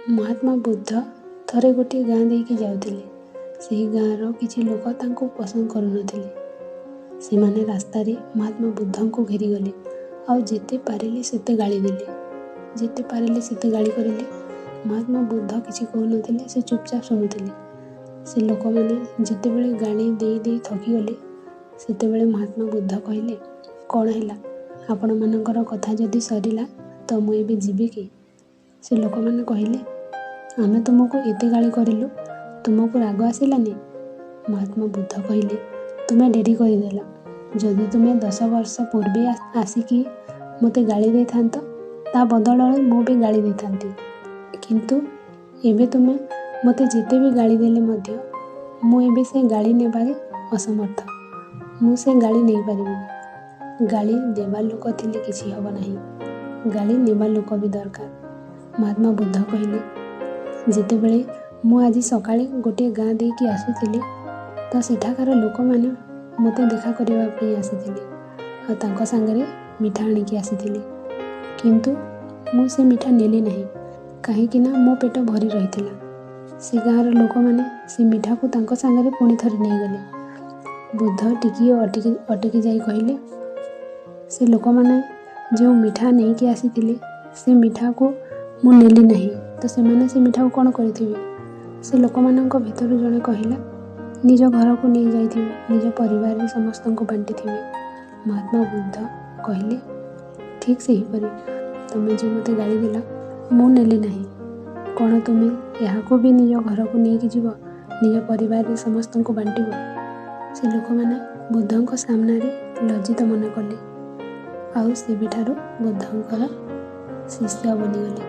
ମହାତ୍ମା ବୁଦ୍ଧ ଥରେ ଗୋଟିଏ ଗାଁ ଦେଇକି ଯାଉଥିଲେ। ସେହି ଗାଁର କିଛି ଲୋକ ତାଙ୍କୁ ପସନ୍ଦ କରୁନଥିଲେ। ସେମାନେ ରାସ୍ତାରେ ମହାତ୍ମା ବୁଦ୍ଧଙ୍କୁ ଘେରିଗଲେ ଆଉ ଯେତେ ପାରିଲେ ସେତେ ଗାଳି ଦେଲେ, ଯେତେ ପାରିଲେ ସେତେ ଗାଳି କରିଲେ। ମହାତ୍ମା ବୁଦ୍ଧ କିଛି କହୁନଥିଲେ, ସେ ଚୁପଚାପ ଶୁଣୁଥିଲେ। ସେ ଲୋକମାନେ ଯେତେବେଳେ ଗାଳି ଦେଇ ଦେଇ ଥକିଗଲେ, ସେତେବେଳେ ମହାତ୍ମା ବୁଦ୍ଧ କହିଲେ, କ'ଣ ହେଲା, ଆପଣମାନଙ୍କର କଥା ଯଦି ସରିଲା ତ ମୁଁ ଏବେ ଯିବି କି? ସେ ଲୋକମାନେ କହିଲେ, ଆମେ ତୁମକୁ ଏତେ ଗାଳି କରିଲୁ, ତୁମକୁ ରାଗ ଆସିଲାନି? ମହାତ୍ମା ବୁଦ୍ଧ କହିଲେ, ତୁମେ ଡେରି କରିଦେଲ। ଯଦି ତୁମେ 10 ବର୍ଷ ପୂର୍ବେ ଆସିକି ମୋତେ ଗାଳି ଦେଇଥାନ୍ତ, ତା ବଦଳରେ ମୁଁ ବି ଗାଳି ଦେଇଥାନ୍ତି। କିନ୍ତୁ ଏବେ ତୁମେ ମୋତେ ଯେତେ ବି ଗାଳି ଦେଲେ ମଧ୍ୟ ମୁଁ ଏବେ ସେ ଗାଳି ନେବାରେ ଅସମର୍ଥ। ମୁଁ ସେ ଗାଳି ନେଇପାରିବିନି। ଗାଳି ଦେବା ଲୋକ ଥିଲେ କିଛି ହେବ ନାହିଁ, ଗାଳି ନେବା ଲୋକ ବି ଦରକାର। ମହାତ୍ମା ବୁଦ୍ଧ କହିଲେ, ଯେତେବେଳେ ମୁଁ ଆଜି ସକାଳେ ଗୋଟିଏ ଗାଁ ଦେଇକି ଆସୁଥିଲି, ତ ସେଠାକାର ଲୋକମାନେ ମୋତେ ଦେଖା କରିବା ପାଇଁ ଆସିଥିଲେ ଆଉ ତାଙ୍କ ସାଙ୍ଗରେ ମିଠା ଆଣିକି ଆସିଥିଲେ। କିନ୍ତୁ ମୁଁ ସେ ମିଠା ନେଲି ନାହିଁ, କାହିଁକି ନା ମୋ ପେଟ ଭରି ରହିଥିଲା। ସେ ଗାଁର ଲୋକମାନେ ସେ ମିଠାକୁ ତାଙ୍କ ସାଙ୍ଗରେ ପୁଣି ଥରେ ନେଇଗଲେ। ବୁଦ୍ଧ ଟିକିଏ ଅଟକି ଯାଇ କହିଲେ, ସେ ଲୋକମାନେ ଯେଉଁ ମିଠା ନେଇକି ଆସିଥିଲେ ସେ ମିଠାକୁ ମୁଁ ନେଲି ନାହିଁ, ତ ସେମାନେ ସେ ମିଠାକୁ କ'ଣ କରିଥିବେ? ସେ ଲୋକମାନଙ୍କ ଭିତରୁ ଜଣେ କହିଲା, ନିଜ ଘରକୁ ନେଇ ଯାଇଥିବେ, ନିଜ ପରିବାରରେ ସମସ୍ତଙ୍କୁ ବାଣ୍ଟିଥିବେ। ମହାତ୍ମା ବୁଦ୍ଧ କହିଲେ, ଠିକ୍ ସେହିପରି ତୁମେ ଯେଉଁ ମୋତେ ଗାଳି ଦେଲ, ମୁଁ ନେଲି ନାହିଁ, କ'ଣ ତୁମେ ଏହାକୁ ବି ନିଜ ଘରକୁ ନେଇକି ଯିବ, ନିଜ ପରିବାରରେ ସମସ୍ତଙ୍କୁ ବାଣ୍ଟିବ? ସେ ଲୋକମାନେ ବୁଦ୍ଧଙ୍କ ସାମ୍ନାରେ ଲଜ୍ଜିତ ମନେ କଲେ ଆଉ ସେବେଠାରୁ ବୁଦ୍ଧଙ୍କର ଶିଷ୍ୟ ବନିଗଲେ।